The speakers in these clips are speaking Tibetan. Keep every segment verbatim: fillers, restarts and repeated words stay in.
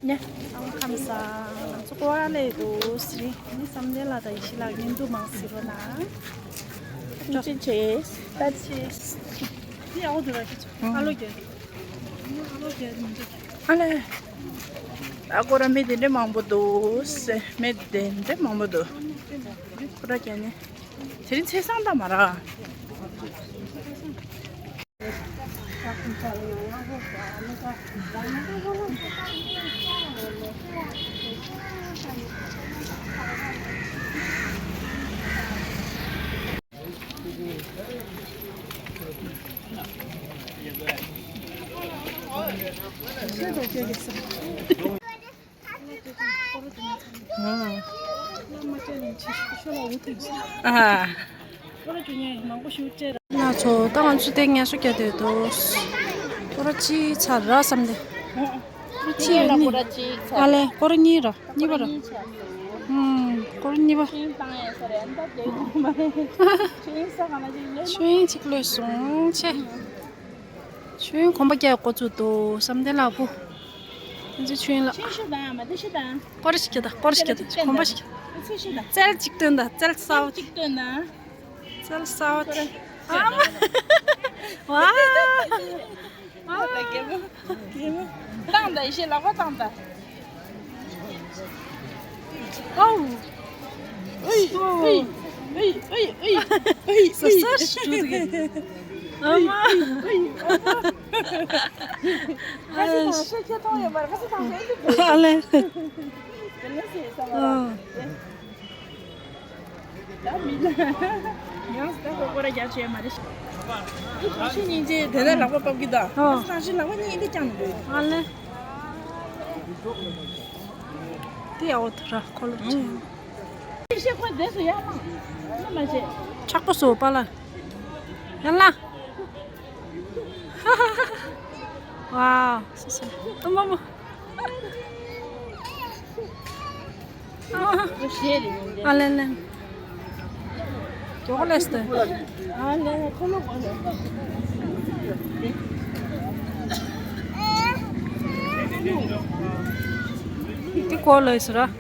ཨང་ཁམས་བཟང་། ང་ཚོ་ཀོ་ར་ལས་འདུག་ཟེར། ནི་བསམ་གཏན་ལ་དང་ཡེ་ཤེས་ལགས་ཉིན་དུ་མང་ཟེར་རོ་ན། ཐུགས་རྗེ་ཆེ། ད་ཆེ། དེ་ཡག་པོ་འདུག་ར་ཁྱེད་ཚོ། ཨ་ལོ་རྒྱལ། ཨ་ལོ་རྒྱལ་མི་འདུག་ཨ་ལས། ཨ་ཀོ་ར་མི་དེ་འདྲ་མང་པོ་འདུག་ཟེར། མི་དེ་འདྲ་མང་པོ་འདུག་ཀོ་ར་རྒྱལ་ནི། དེ་རིང་ཚེས་བཟང་ད་མ་ར། ང་ཚོ་ད་ང་ཚོ་དེ་ངལ་གསོ་རྒྱག་བསྡད་འདུག་ཀོ་ར་གཅིག་ཚར་ར་བསམ་སྟེ། ཀོ་ར་གཅིག་ཡོད་ནི། ཨ་ལས་ཀོ་ར་གཉིས་ར། གཉིས་པ་ར། ཨུམ། ཀོ་ར་གཉིས་པ། ཆོས་དབྱིངས་གཅིག་ལོས་སོང་ཆེ། ཆོས་དབྱིངས་གོམ་པ་རྒྱག་འགོ་བཙུགས་འདུག་བསམ་གཏན་ལགས་བུ། ཨ་ཙི་ཆོས་དབྱིངས་ལགས། ཆོས་ཤོད་དང་མ་དེ་ཤོད་དང་། ཀོ་ར་ཞིག་རྒྱག་དང་། ཀོ་ར་ཞིག་རྒྱག་དང་། གོམ་པ་ཞིག་རྒྱག་ཚུལ་ཤོད་དང་། རྩལ་གཅིག་སྟོན་དང་། རྩལ་གསར་པ། གཅིག་སྟོན་དང་། རྩལ་གསར་པ་དེ། ཨ་མ། ཝའོ། ད་གད་མོ། གད་མོ། བཏང་དང་། ཡེ་ཤེས་ལག་པ་བཏང་དང་། ཨོ། ཨུའི། ཨུའི། ཨུའི། ཨུའི། ཨུའི། ཨུའི། ཨུའི། ཨུའི། ཨུའི། ཨུའི། ཨུའི། ཨ་མ། ཨུའི། ཨུའི། ཨ་མ། ཁ་ཤས་དང་ཤེས་ཁྱེད་མཐོང་ཡོད་མ་རེད། ཁ་ཤས་དང་ཤེས་འདུག་ཨ་ལས། དེ་ལས་སེ་ས་མ་རེད། ཨ། ད་མི་ལ་ཡང་ད་ཀོ་ཀོ་ར་རྒྱག་བྱས་མ་རེད། འདི་གང་ཤེས་སྙིང་རྗེ་དེ་ལྟར་ལག་པ་ཕབ་ཀྱི་ད། ཨོ། གང་ཤེས་ལག་པ་གཉིས་འདི་བརྐྱངས་འདུག་ཨ་ལས། དེ་ཡག་པོ་འདུག་ར་ཁོ་ལོ་ཆེ། ཤེས་ཁོ་རྫས་སུ་ཡར་ལངས། ཨ་མ་བྱེད། ཆག་པོ་བཟོ་པ་ལ། ཡར་ལངས། ཝའོ། སོ་སོ། ཨ་མ་མ། ཨ་ལེ་ལེ། ཅོག་ལེ་སི་ཏི། ཨ་ལེ་ཁོ་ལོ་ཁོ་ལོ། དེ་ཁོ་ལོ་ཡིན་ཟེར་ར།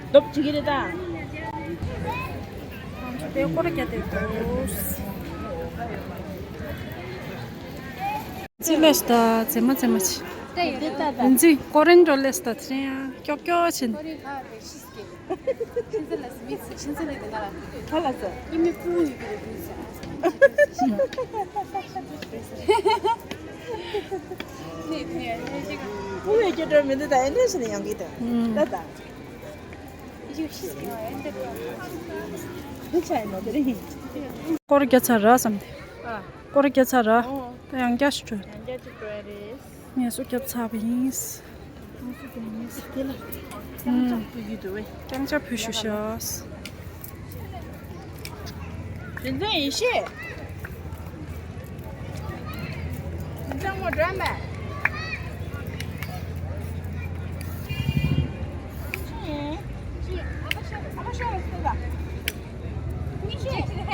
སྟོབས་ཅིག་རེད་ད། ང་ཚོ་དེ་སྐོར་རྒྱག་དེ་འདུག་ཅི་ལས་ད་ཙེ་མ་ཙེ་མ་ཅི། འདི་ད་ད། འདི་ཙི་ཀོ་རེན་འགྲོ་ལས་ད་ཚེ་ཡང་ཀྱོག་ཀྱོག་ཕྱིན། ཁྱེད་ཚོ་ལ་མི་ཚེ་ཁྱེད་ཚོ་ལ་དེ་ན་ལ། ཧ་ལ་ས། ཨི་མི་ཕུ་ཡི་གི་རེད་ས། ནེ་ནེ་ནེ་ཅིག་ཕུ་ཡི་ཀྱི་འགྲོ་མི་འདུག་ད་ཨེ་འདྲ་ཞིག་ཡང་གི་ད། ད་ད། ཡུ་ཤི་སི་ཡང་ཨེ་འདྲ། འདི་ཆ་ཡིན་ནོ་དེ་རིང་། སྐོར་རྒྱག་ཚར་ར་བསམ་སྟེ། ཨ། སྐོར་རྒྱག་ཚར་ར། ཨོ། ད་ཡང་བསྐྱར་ཞིག་འགྲོ། ཡང་བསྐྱར་ཅིག་འགྲོ་ཡ་རེད། ངལ་གསོ་བརྒྱབ་ཚར་བ་ཡིན། ང་ཚོ་དེ་ནས་དེ་ལ་རྐྱང་ཕྱག་ཕུལ་གྱི་འདུག་བས། རྐྱང་ཕྱག་ཕུལ་ཞུ་ཤག་རིན་ཆེན་ཡེ་ཤེས། རིན་ཆེན་ངོ་འགྲོ་མེད། ཅི་ཡིན། ཅི། ཨ་ཁ་ཤ། ཨ་ཁ་ཤ་རེད་ཟེར་ད། ཡེ་ཤེས། ཁོ་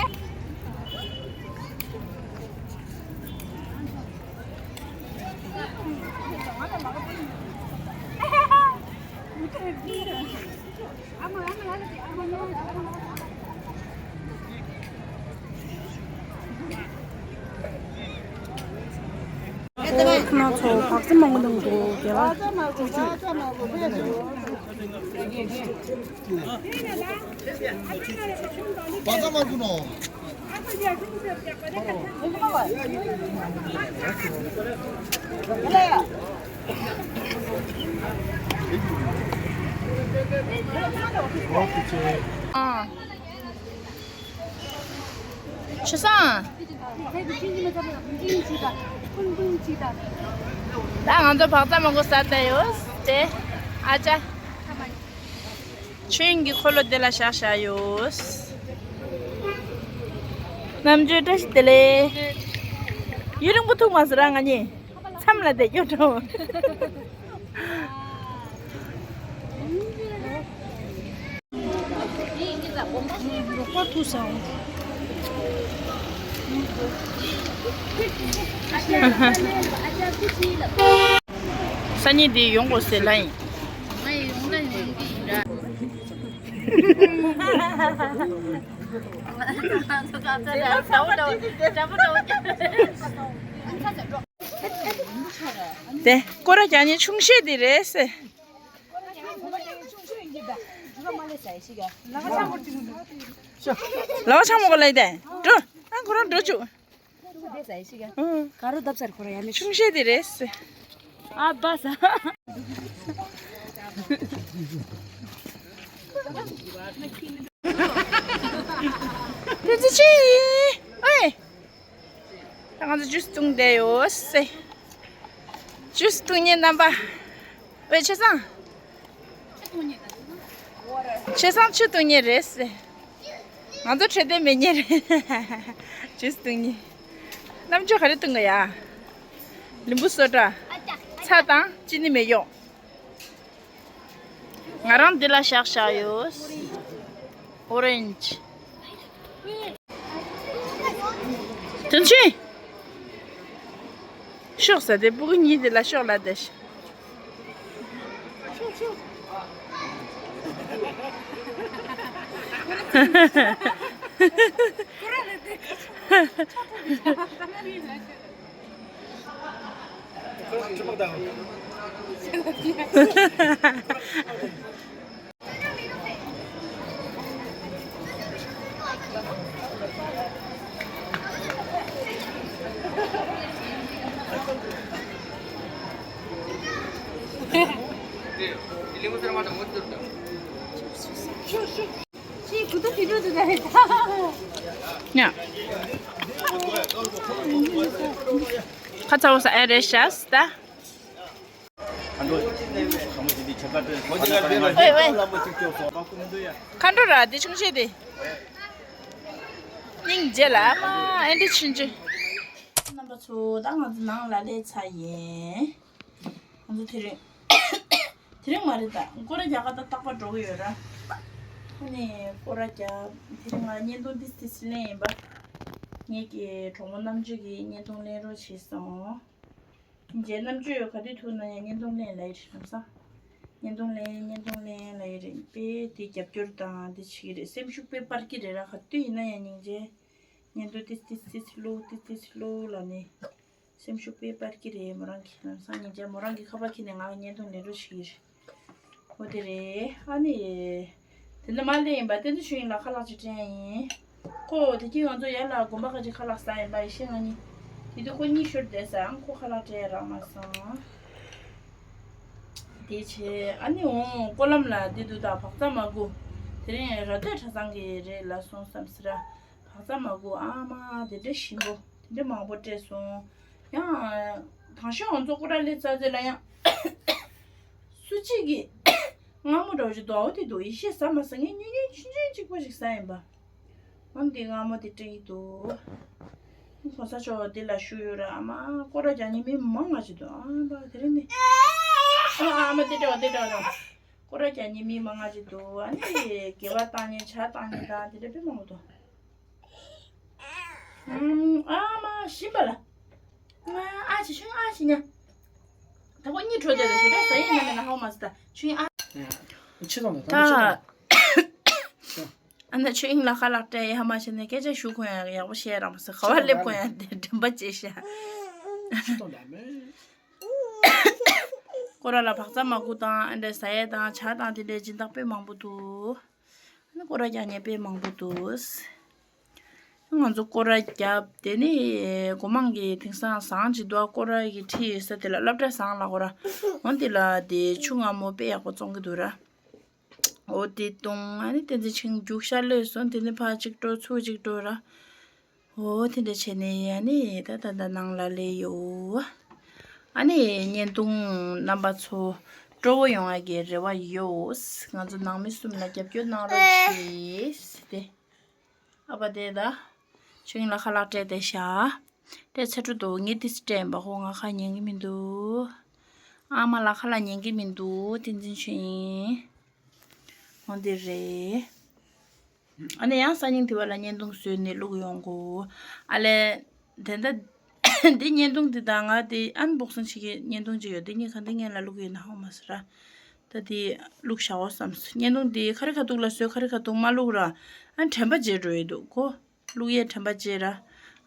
ན་ཚོ་བག་ཚ་མང་པོ་འདུག་རྒྱལ་བ། བག་ཚ་མང་པོ་ནོ། ཨ། ཆུ་སང་། ད་ང་ཚོ་བག་ཚ་མང་པོ་ཟ་བསྡད་ཡོད་དེ། ཨ་ཅག་ཆོས་དབྱིངས་ཀྱི་འཁོར་ལོ་འདི་ལ་བཞག་བཞག་ཡོད། རྣམ་དཔྱོད་བཀྲ་ཤིས་བདེ་ལེགས། ཡུན་རིང་པོ་ཐུག་མ་སོང་ར་ང་གཉིས། མཚམས་ལ་བསྡད་རྒྱུ་འགྲོ། རོགས་པ་ཐུག་སོང་། སང་ཉིན་འདི་ཡོང་དགོས་ཟེར་ལབ་ཡིན། དེ་སྐོར་ར་རྒྱག་མཁན་ཆུང་ཤོས་དེ་རེད་ཟེར། ལ་བ་ཆང་མོ་ག་ལ་ཡི་དེ་འགྲོ། ཨ་ཁོ་རང་འགྲོ་བཅུག། ཨུ། ག་རུ་བརྡབ་ཚར་ཁོ་རང་ཡ་མེད། ཆུང་ཤོས་དེ་རེད་ཟེར། ཨ་བ་ས། དེ་ཚོ་ཅི་ཡིན། ཨེ། ད་ང་ཚོ་ཇུས་བཏུང་བསྡད་ཡོད་སེ། ཇུས་བཏུང་མཁན་རྣམ་པ། ཨོའི་ཆོས་བཟང་། ཆོས་བཟང་ཆུ་བཏུང་མཁན་རེད་སེ། ང་ཚོ་འཕྲོད་བསྟེན་མེད་མཁན་རེད། ཇུས་བཏུང་མཁན། རྣམ་དཔྱོད་ག་རེ་བཏུང་གི་ཡ། ལིམ་བུ་སོ་ཌ། ཚྭ་དང་ཅི་ནི་མེ་ཡོག་ང་རང་འདི་ལ་བཞག་བཞག་ཡོད། ཨོ་རེན་ཇི། དོན་ཆེན། ཤོག་ཟེར་དེ་སྤུ་གུ་གཉིས་དེ་ལ་ཤོག་ལ་དེ་ཤོག་ཡ། ཁ་ཚ་བོ་ས་ཨེ་རེད་ཤག་ད། ཨེ་ཨེ། མཁའ་འགྲོ་ར་དེ་ཆུང་ཆེ་དེ། སྙིང་རྗེ་ལ་མ་ཨེ་འདྲ་ཆུང་ཆུང་། རྣམ་པ་ཚོ་ད་ང་ཚོ་ནང་ལ་སླེབས་ཚར་ཡིན། ང་ཚོ་དེ་རིང་། དེ་རིང་མ་རེད་ད། སྐོར་ར་རྒྱག་ག་ད་རྟག་པར་འགྲོ་གི་ཡོད་ར། ཨ་ནི་སྐོར་ར་རྒྱག་དེ་རིང་ང་བརྙན་ཐུང་ཏིས་ཏིས་ལེན་ཡིན་པ། ངེད་ཀྱི་གྲོགས་མོ་རྣམ་དཔྱོད་ཀྱིས་བརྙན་ཐུང་ལེན་རོགས་བྱས་སོང་། རྗེས་རྣམ་དཔྱོད་ག་དུས་ཐུག་ན་ཡང་བརྙན་ཐུང་ལེན་ལ་ཡི་རེད་ལམ་སང་། བརྙན་ཐུང་ལེན་བརྙན་ཐུང་ལེན་ལ་ཡི་རེད་པས་དེ་རྒྱབ་སྐྱོར་དང་དེ་བྱེད་ཀྱི་རེད། སེམས་ཤུགས་དཔེ་སྤར་གྱི་རེད་ར། ག་དུས་ཡིན་ན་ཡང་སྙིང་རྗེ། བརྙན་ཐུང་ཏིས་ཏིས་ཏིས་བླུག་ཏིས་ཏིས་བླུག་ལ་ནི། སེམས་ཤུགས་དཔེ་སྤར་གྱི་རེད། མོ་རང་གིས་ལམ་སང་སྙིང་རྗེ་མོ་རང་གིས་ཁ་པར་ཁྱེར་ནས་ང་ལ་བརྙན་ཐུང་ལེན་རོགས་བྱེད་ཀྱི་རེད། འོ་དེ་རེད། ཨ་ནི། དེ་འདྲ་མ་ལས་ཡིན་པ་བསྟན་འཛིན་ཆོས་དབྱིངས་ལ་ཁ་ལག་ཅིག་སྤྲད་ཡིན། ཁོ་དེ་གྱིས་ང་ཚོ་ཡར་ལ་དགོན་པ་ཁ་ཅིག་ཁ་ལག་ཟ་ཡིན་པ་ཡེ་ཤེས་ང་གཉིས། དེ་དུས་ཁོ་གཉིད་ཤོར་བསྡད་ས་ཨང་ཁོ་ཁ་ལག་སྤྲད་རག་མ་སོང་། དེ་བྱས་ཨ་ནི་འོང་སྐོར་ལམ་ལ་དེ་དུས་ད་བག་ཚ་མ་དགོས། དེ་རིང་ར་སྟོད་གྲྭ་ཚང་གི་རེད་ལ་སོང་བསམ་ཟེར་ར། བག་ཚ་མ་དགོས་ཨ་མ་དེ་འདྲ་ཞིམ་པོ་དེ་འདྲ་མང་པོ་སྤྲད་སོང་། ཡང་། དང་ཤོས་ང་ཚོ་སྐོར་ར་ལས་ཙ་ཙེ་ལ་ཡང་། སུ་གཅིག་གིས། མངར་མོ་འདྲ་བོ་ཞིག་འདུག་འོ་དེ་འདུག་ཡེ་ཤེས་ཟ་མ་ཟ་ངས་ཉུང་ཉུང་ཆུང་ཆུང་གཅིག་པོ་ཞིག་ཟ་ཡིན་པ། འོ་འདི་མངར་མོ་དེ་སྤྲད་ཀྱི་འདུག་གོང་ས་མཆོག་འདི་ལ་བཞུགས་ཡོད་ར་ཨ་མ་སྐོར་ར་རྒྱག་མཁན་མི་མང་ང་ཞིག་འདུག་ཨ་མ་དེ་རིང་ནི། ཨ་མ་དེ་འདྲ་བ་དེ་འདྲ་བ་དང་། སྐོར་ར་རྒྱག་མཁན་མི་མང་ང་ཞིག་འདུག་ཨ་ནི་དགེ་བ་བཏང་མཁན་ཇ་བཏང་མཁན་དང་དེ་འདྲ་དཔེ་མང་པོ་འདུག་ཨ་མ་ཤི་བ་ལ། ང་ཨ་ཅེ་ཆུང་ཨ་ཅེ་ཉ། ད་ཁོ་གཉིད་བྲོ་བསྡད་ད་ཞེ་དྲག་ཟ་ཡིན་ན་མེད་ན་ཧ་གོ་མ་སོང་ད་ཆུང་ཨ། ཆེ་དང་ད་ད། ཨ་ན་ཆུང་ཨིན་ལ་ཁ་ལག་སྤྲད་ཡ་ཧ་མ་བྱས་ནས་སྐད་ཆ་ཞུ་ཁོ་ཡང་ཡག་པོ་བཤད་རང་མ་སོང་ག་བ་སླེབས་ཁོ་ཡང་དེ་དྲན་པ་བརྗེད་ཤག་ཆེ་དང་ད་མེད། སྐོར་ར་ལ་བག་ཚ་མ་གུ་དང་ཨ་འདྲ་ཟ་ཡས་དང་ཇ་དང་དེ་འདྲའི་སྦྱིན་བདག་དཔེ་མང་པོ་འདུག་ཨ་ནི་སྐོར་ར་རྒྱག་མཁན་དཔེ་མང་པོ་འདུག་ང་ཚོ་སྐོར་ར་བརྒྱབ། དེ་ནི་སྒོ་མང་གི་དེང་སང་ཟངས་ཅིག་འདུག་སྐོར་ར་གི་ཁྲི་ཡོད་ས་དེ་ལ་སློབ་གྲྭ་ཟངས་ལ་སྐོར་ར། འོ་དེ་ལ་དེ་ཆུ་མངར་མོ་དཔེ་ཡག་པོ་བཙོང་གི་འདུག་ར། འོ་དེ་བཏུང་ཨ་ནི་བསྟན་འཛིན་ཆིང་རྒྱུག་ཤར་ལོས་སོང་། དེ་ནི་ཕར་གཅིག་འགྲོ་ཚུར་གཅིག་འགྲོ་ར། འོ་དེ་འདྲ་བྱས་ནས་ཨ་ནི་ད་ད་ད་ནང་ལ་སླེབས་ཡོད། ཨ་ནི་བརྙན་ཐུང་རྣམ་པ་ཚོ་སྤྲོ་བོ་ཡོང་ཡ་གི་རེ་བ་ཡོད། ང་ཚོ་ནང་མི་གསུམ་ལ་རྒྱབ་སྐྱོར་གནང་རོགས་བྱེད་ཟེར་ཏེ། ཨ་ཕ་དེ་ད། ཆུང་ལ་ཁ་ལག་སྤྲད་དེ་བཞག་སྤྲད་ཚར་འགྲོ་འདུག་ངས་ཏིས་སྤྲད་ཡིན་པ་ཁོ་ང་ཁ་ཉན་གི་མི་འདུག་ཨ་མ་ལ་ཁ་ལག་ཉན་གི་མི་འདུག་བསྟན་འཛིན་ཆོས་དབྱིངས། འོ་འདི་རེད། ཨ་ནི་ཡང་སང་ཉིན་དེ་བ་ལ་བརྙན་ཐུང་བཟོས་ནས་བླུག་ཡོང་གོ། ཨ་ལས། དེ་འདྲ། འདི་བརྙན་ཐུང་འདི་དང་ང་དེ་ཨན་བོག་སིང་བྱེད་ཀྱི་བརྙན་ཐུང་ཅིག་ཡོད། དེ་གཉིས་ག་འདི་སྔོན་ལ་བླུག་ཡོད་ན་ཧ་གོ་མ་སོང་ར། ད་དེ་བླུག་བཞག་འོ་བསམས། བརྙན་ཐུང་འདི་ཁ་རི་ཁ་ཐུག་ལ་བཟོས། ཁ་རི་ཁ་ཐུག་མ་བླུག་ར། ཨ་དྲན་པ་བརྗེད་འགྲོ་ཡི་འདུག་གོ། བླུག་ཡས་དྲན་པ་བརྗེད་ར།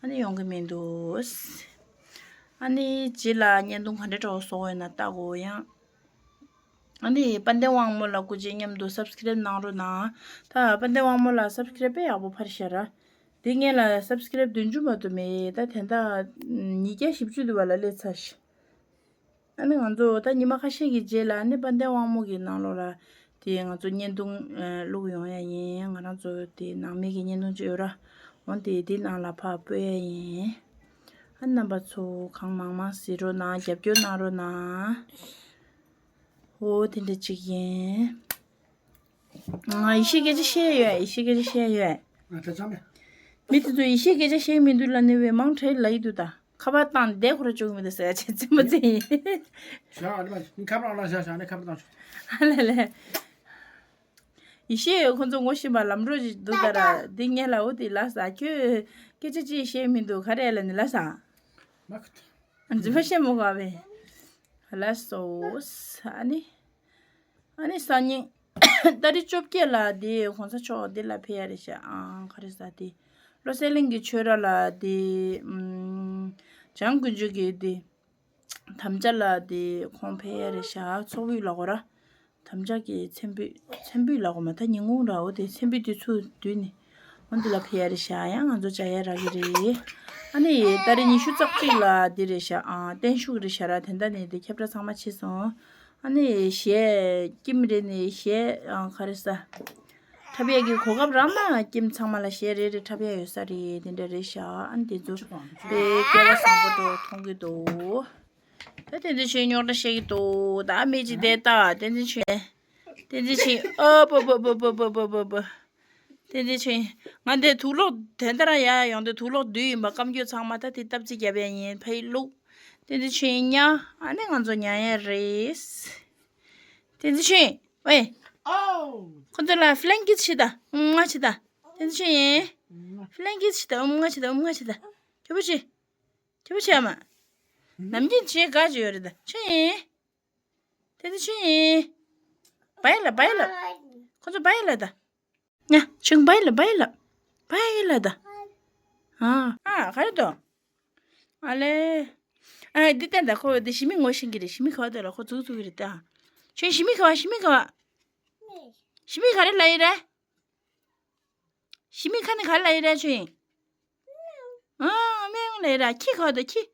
ཨ་ནི་ཡོང་གི་མི་འདུག་ཨ་ནི་རྗེས་ལ་བརྙན་ཐུང་ག་འདྲ་འདྲ་བོ་བཟོ་དགོས་ཡོད་ན་ལྟ་དགོས་ཡང་། ཨ་ནི་དཔལ་ལྡན་དབང་མོ་ལགས་སྐུ་མཁྱེན་མཉམ་དུ་སབ་སི་ཀེ་རེབ་གནང་རོགས་གནང་། ད་དཔལ་ལྡན་དབང་མོ་ལགས་སབ་སི་ཀེ་རེབ་དཔེ་ཡག་པོ་འཕར་ཤག་ར། དེ་སྔོན་ལ་སབ་སི་ཀེ་རེབ་བདུན་ཅུ་མ་གཏོགས་མེད། ད་དེ་འདྲ་ཉིས་བརྒྱ་བཞི་བཅུ་དུ་བ་ལ་སླེབས་ཚར་ཤག་ཨ་ནི་ང་ཚོ་ད་ཉི་མ་ཁ་ཤས་ཀྱི་རྗེས་ལ་ཨ་ནི་དཔལ་ལྡན་དབང་མོ་གི་ནང་ལོགས་ལ་དེ་ང་ཚོ་བརྙན་ཐུང་ཨ་བླུག་ཡོང་ཡ་ཡིན། ང་རང་ཚོ་དེ་ནང་མི་གི་བརྙན་ཐུང་ཅིག་ཡོད་ར། འོན་ཏེ་དེ་ནང་ལ་ཕར་སྤོ་ཡ་ཡིན། ཨ་རྣམ་པ་ཚོ་གང་མང་མང་གཟིགས་རོགས་གནང་། རྒྱབ་སྐྱོར་གནང་རོགས་གནང་། ཨོ་དེ་འདྲ་ཅིག་ཡིན། ང་ཡེ་ཤེས་སྐད་ཆ་བཤད་ཡོད། ཡེ་ཤེས་སྐད་ཆ་བཤད་ཡོད། ང་ད་ཅང་མེད། མི་དེ་ཚོ་ཡེ་ཤེས་སྐད་ཆ་བཤད་མི་འདུག་ལབ་ནས་བས་མང་དྲགས་ལབ་ཡི་འདུག་ད་ཁ་པར་བཏང་བསྡད་ཁོ་ར་བཅུག་མི་འདུག་ཟེར་ཡ་བྱས་རྩེད་མོ་རྩེ་ཡིན། བཞག་ཨ་ནི་མ་ནི་ཁ་པར་ལ་བཞག་བཞག་ཨ་ནི་ཁ་པར་བཏང་ཆོག་ཨ་ལེ་ལེ། ཡེ་ཤེས་ཁོ་ཚོ་ངོ་ཤེས་པ་ལམ་འགྲོ་ཞིག་འདུག་ད་ར། འདི་ངས་ལ་འོ་དེ་ལ་ཟ་ཁྱོད་སྐད་ཆ་ཅིག་བཤད་མི་འདུག་ག་རེ་ལ་ནི་ལ་ཟ། མ་ཁུ་ཐུ། འཛིན་པ་བཤད་མོ་ག་བས། ལ་སོ་ས་ནི། ཨ་ནི་སང་ཉིན་ཏ་རིག་བཅོ་བརྒྱད་ལ་དེ་གོང་ས་མཆོག་འདི་ལ་ཕེབས་ཡ་རེད་ཤག་ཨང་ག་རེ་ཟ་དེ། བློ་གསལ་གླིང་གི་ཆོས་ར་ལ་དེ་ཨམ། བྱང་དགོན་ཆོས་ཀྱི་དེ་དམ་བཅའ་ལ་དེ་ཁོང་ཕེབས་ཡ་རེད་ཤག་ཚོགས་ཕུད་ལ་གོ་ར། དམ་བཅའ་གི་མཚན་ཕུད་མཚན་ཕུད་ལ་གོ་མ་ད་ཉིན་གུང་ར་འོ་དེ་མཚན་ཕུད་དེ་ཚུར་བསྡུས་ནས་འོ་འདི་ལ་ཕེབས་ཡ་རེད་ཤག་ཡང་ང་ཚོ་བཅར་ཡ་རག་གི་རེད། ཨ་ནི་ཏ་རིག་ཉི་ཤུ་རྩ་གཅིག་ལ་འདི་རེད་ཤག་ཨང་བརྟན་བཞུགས་རེད་ཤག་ར། དེ་འདྲ་ནས་དེ་ཁྱབ་བསྒྲགས་ཚང་མ་བྱས་སོང་། ཨ་ནི་གཞས་ཀྱིམ་རེད་ནས་གཞས་ཨང་ག་རེ་ས། འཁྲབ་ཡས་ཀྱི་གོ་སྐབས་རག་ན་ཀྱིམ་ཚང་མ་ལ་གཞས་རེ་རེ་འཁྲབ་ཡས་ཡོད་ས་རེད། དེ་འདྲ་རེད་ཤག་ཨ་ནི་དེ་ཚོ་དཔེ་སྐལ་བ་བཟང་པོ་འགྲོ་མཐོང་གི་འདུག་ད་དེ་འདྲ་བྱས་རྙོག་དྲ་བཤད་ཀྱི་འདུག་ད་མི་གཅིག་བསྡད་ད་དེ་འདྲ་བྱས། དེ་འདྲ་བྱས་ཨ་པ་པ། དེ་འདྲ་བྱས་ང་འདི་དུག་ལོག་དེ་འདྲ་ཡ་ཡོང་དུས་དུག་ལོག་བསྡུས་ཡིན་པ། སྐམ་རྒྱུ་ཚང་མ་ད་དེ་སྟབས་རྩིས་རྒྱབ་ཡ་ཡིན། ཕ་ཡི་བླུག་དེ་འདྲ་བྱས་ཉ་ཨ་ནི་ང་ཚོ་ཉ་ཡ་རེད། དེ་འདྲ་བྱས། ཝེ། ཨོ། ཁོ་ཚོ་ལ་ཕི་ལན་ཀིས་བྱེད་ད། ཨུམ་ང་བྱེད་ད། དེ་འདྲ་བྱས་ཡིན། ཕི་ལན་ཀིས་བྱེད་ད། ཨུམ་ང་བྱེད་ད། ཨུམ་ང་བྱེད་ད། ཁྱོད་པོ་བྱེད། ཁྱོད་པོ་བྱེད་ཨ་མ། ནམ་རྒྱུན་བྱེད་དགའ་བྱེད་ཡོད་རེད་ད། བྱེད་ཡིན། དེ་འདྲ་བྱེད་ཡིན། བའི་ལ་བའི་ལ། ཁོ་ཚོ་བའི་ལ་ད། ཉ་ཆུང་བའི་ལ་བའི་ལ། བའི་ལ་ད། ཨ་ཨ་ག་རེ་དོ། ཨ་ལེ། ཨ་འདི་བསྟན་ད་ཁོ་འདི་ཞི་མི་ངོ་ཤེས་ཀྱི་རེད། ཞི་མི་ག་བ་དེ་ལ་ཁོ་ཙུག་ཙུག་གི་རེད་ད། ཁྱོད་ཞི་མི་ག་བ། ཞི་མི་ག་བ། ཞི་མི་ག་རེ་ལ་ཡི་རེད། ཞི་མི་ཁ་ནས་ག་རེ་ལ་ཡི་རེད་ཁྱོད། ཨ་མེ་ལ་ཡི་ར་ཁྱི་ག་བ་དེ་ཁྱི།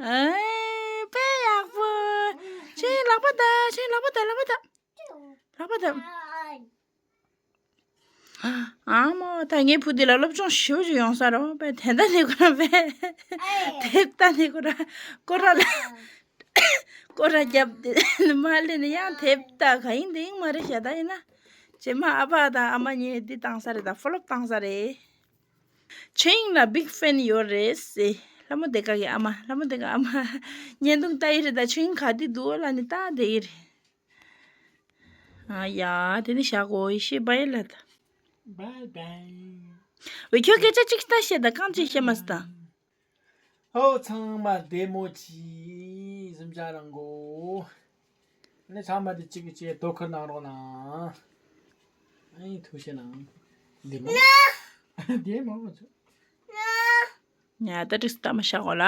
ཨེ་དཔེ་ཡག་པོ། ཁྱོད་ལག་པ་ད། ཁྱོད་ལག་པ་ད། ལག་པ་ད། ལག་པ་ད། ཨ་མ་ད་ངའི་བུ་འདི་ལ་སློབ་སྦྱོང་ཞེ་པོ་ཅིག་ཡོང་ས་རེད། དཔེ་དེ་འདྲ་ནི་ཁོ་ར་དཔེ་དེབ་ལྟ་ནི་ཁོ་ར་ཁོ་ར་ལ་ཁོ་ར་རྒྱབ་དེ་མ་ལེ་ནི་ཡང་དེབ་ལྟ་ག་ཡིན་དེ་ཡིན་མ་རེད་ཤག་ད་ཡིན་ན་རྗེས་མ་ཨ་ཕ་དང་ཨ་མ་གཉིས་འདི་བཏང་ས་རེད། ད་ཕོ་ལོབ་བཏང་ས་རེད། ཆོས་དབྱིངས་ལ་བིག་ཕེན་ཡོད་རེད་ཟེར། ལྷ་མོ་བདེ་དཀར་གི་ཨ་མ། ལྷ་མོ་བདེ་དཀར་ཨ་མ། བརྙན་ཐུང་ལྟ་ཡི་རེད། ད་ཆོས་དབྱིངས་ག་དུས་འདུག་ལ་ནི་ལྟ་བསྡད་ཡི་རེད། ཨ་ཡ་དེ་ནི་བཞག་གོ་ཡི་ཤེས་བའི་ལ་ད། བའི་བའི། ཝེ་ཁྱོད་སྐད་ཆ་གཅིག་ལྟ་བཤད་ད་རྐང་གཅིག་བཤད་མ་སི་ད། ཧོ་ཚང་མ་བདེ་མོ་བྱོས། གཟིམ་ཆ་རང་གོ། ནི་ཚང་མ་དེ་གཅིག་གིས་གཅིག་དོ་ཁུར་གནང་རོགས་གནང་། ཨ་ཡིན་ཐུགས་ཤེས་གནང་། བདེ་མོ། བདེ་མོ་བྱོས། ཉ་ད་ཏིག་ཏ་མ་ཤ་གོ་ལ།